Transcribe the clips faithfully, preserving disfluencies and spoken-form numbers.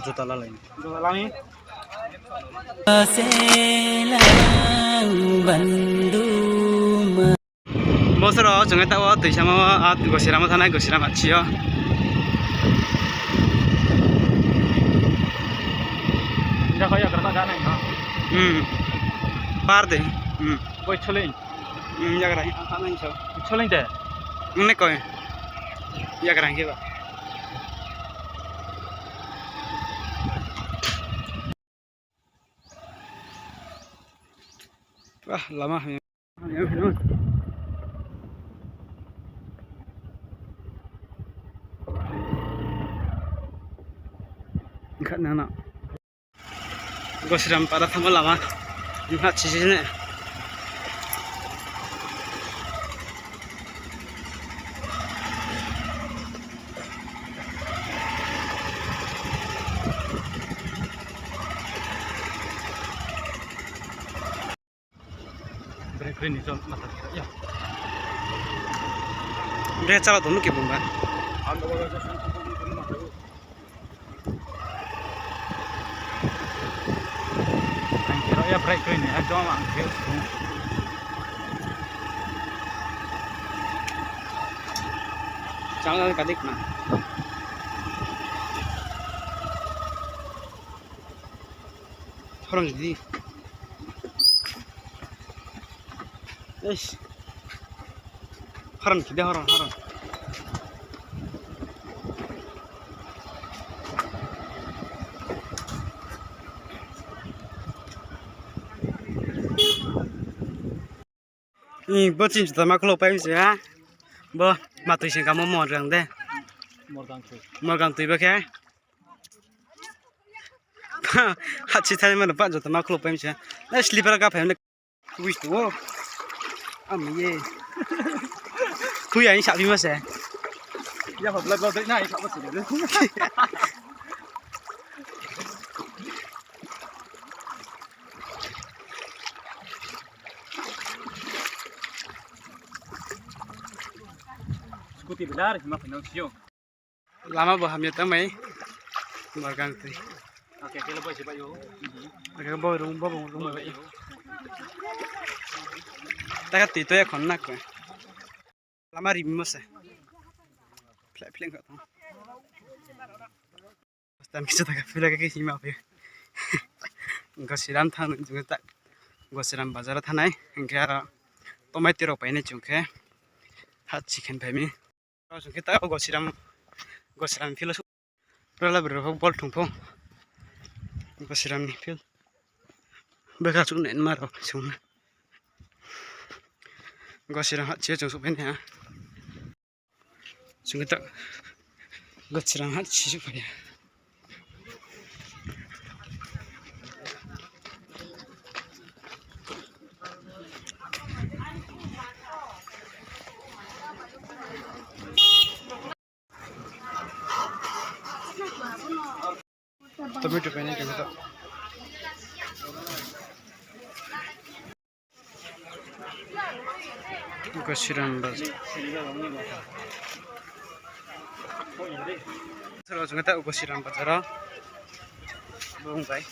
Juta lalai. Juta lalai. Bosor o chungai ta o tuisamo, a Gosiram o thanai, Gosiram achi o. Jakho yagra ta ganai no. Hmm. Par de. Hmm. Boi chole. Hmm, yagra hi, a, a, nang so. Chole de. Nne koi. Yagra hi ba. Wah, lama. Kha nana. Gosiram para thangma lama. Nha chisi ne. Brake rwi ni jol mata khe ya. Brake chala tong no khe bung ba. Ang khe rw ya brake rwi ni ha jom ang khe sung. Chang kadik na. Horong di. Eish. Horong kide horong, horong. Ih, bo chini juta ma khulou pai mi se ha. Bo matui sing kamo morgang de. Morgang tui. Morgang tui bo khe. Hachi thani mano pa juta ma khulou pai mi se ha. Na slipper ka phai mle. Wis tu wo. Ami ye. Khui ai sa bi ma se. Ya, hop, lap, lap, na, ai sa ma se. Scooty benar, hima phainang sio. Lama bo hamya tangmai. Morgang tui. Oke, khe lo bai se bai yo. Oke, bo rung, bo rung, rung bai yo. Taka tui to ya khon na ko. Lama ri mo se. Phle, phle kha tong. Stan kisa taka phle kha khe hima phe. Gosiram thang jung ta. Gosiram bazar thanai. Hingkhe aro tomai tiro painai chung khe. Hat chicken phaimi. Aro chung khe ta Gosiram, Gosiram field o su. Rala bro ball thung pho. Gosiram ni field. Beka chung nai ma ro chung na. Gosiram hat chi chung su phainai ha. Sungkhe ta Gosiram hat si phai ya. Tomato painai khe ta. Gosiram bazar. Salo jung ta Gosiram bazar o. Bung bai.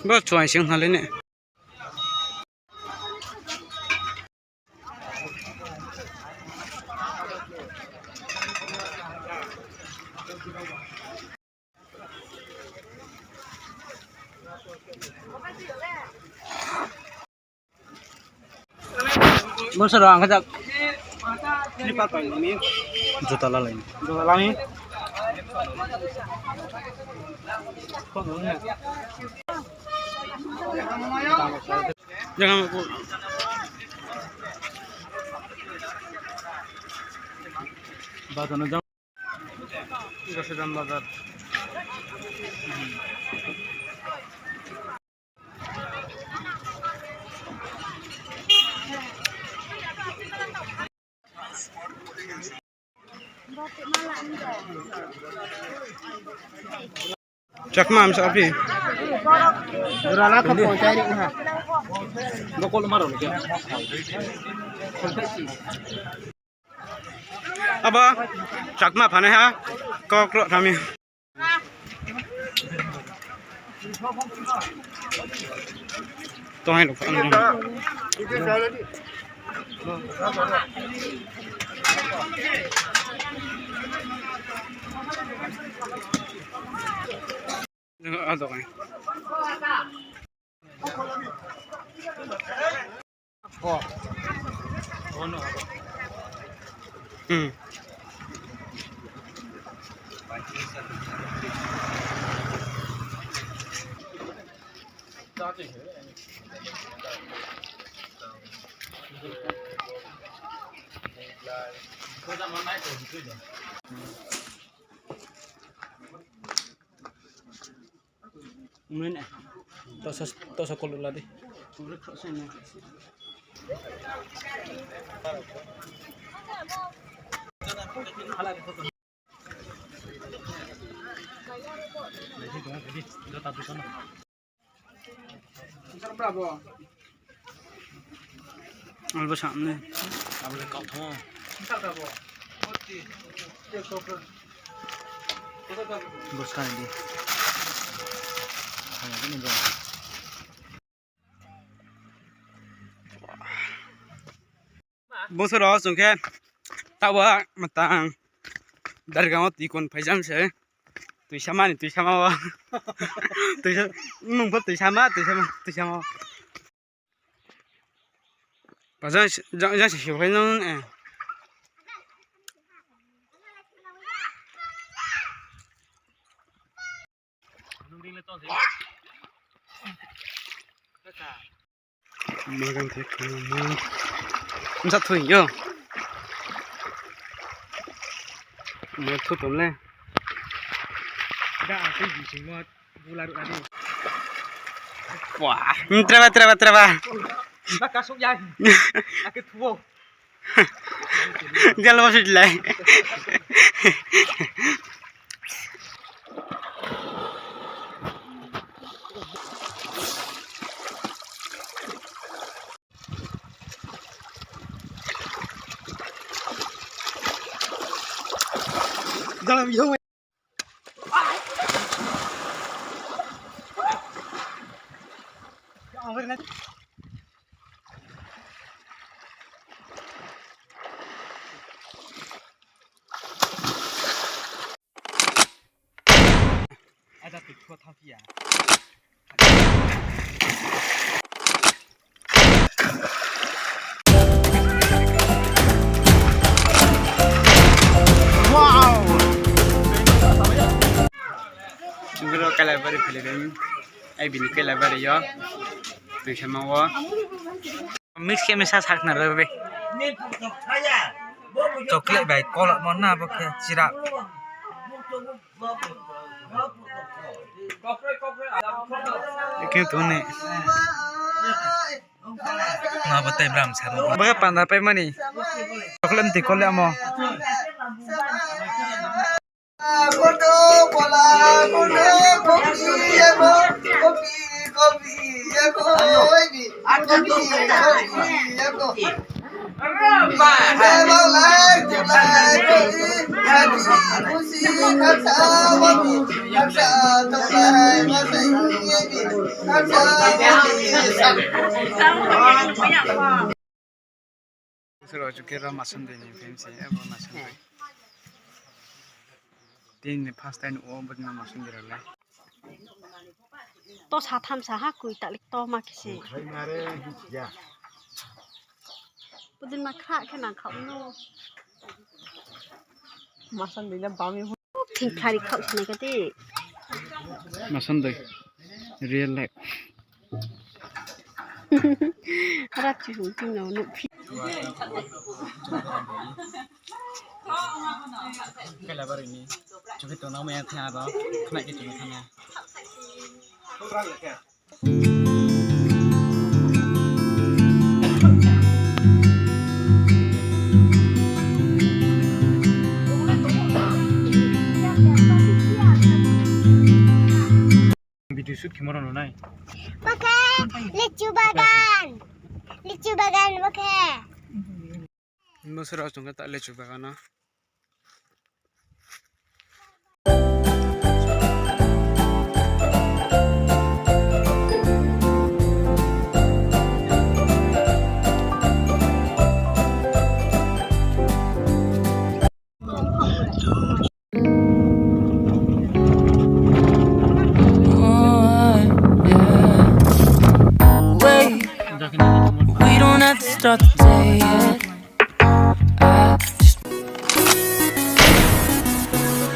Bo chuai sing hna le ne. Bo soro ang khe jak. Slipper pai ni. Juta lalai ni. Juta lalai ni. Jangan aku. Bazar no jang. Gosiram bazar. Chakma am sa phi. Jora la kha ponchai ri ha. Bokol maro ni kya. Abo Chakma phanai ha. Kokro thami. Tong hai rok pha. Hmm. Mene. Tosa, tosa kol la di. Albo samne. Abo le kau thango. Bo sa di. Hai, ini bo. Bosor o chung khe taoh wo matang dargang wo tui kon phaijam se. Tuisama ni tuisama wo. Tuisa, nung pho tuisama, tuisama, tuisama wo. Pajang, jang, jang se siphai nung, eh. Magan the khana ma. Msa thui yo. Ma thu tom le. Da, ang tei bising mo bula ru adi. Wah, traba, traba, traba. Ba kasuk ya. Ake thuo. Jalo fit lai. Jalo yo. Ada tu kho tha pia. Wow. Chungkro Kailabari philibim. Ai bini Kailabari yo. Tuisama wo. Mix khe mesa sakna rare. Chocolate bai kolok mo na bo khe chira. Khe tong ni. Na bo tei bram sa. Bo khe panda pai mani. Chocolate mti kole amo. Soro chukhe ro masundoi ni film se, abo masundoi. Tini first time nuh wo, bo ni masundoi rao le. To sa tham sa ha, kui talik to ma khe se. Bo din ma khra khe nang kha no. Masundoi na bami. Thing khari khau sinai kati. Masundoi. Real life. Hara chihung ching no nuh phi. Kailabari ni. Chukhe tong nang maya thang aro. Khnai khe tong thang. Khemo rao no nai. Bo khe lichu bagan. Lichu bagan bo khe. Bo sora chung khe ta lichu bagan no. Wait, we don't have to start the day yet.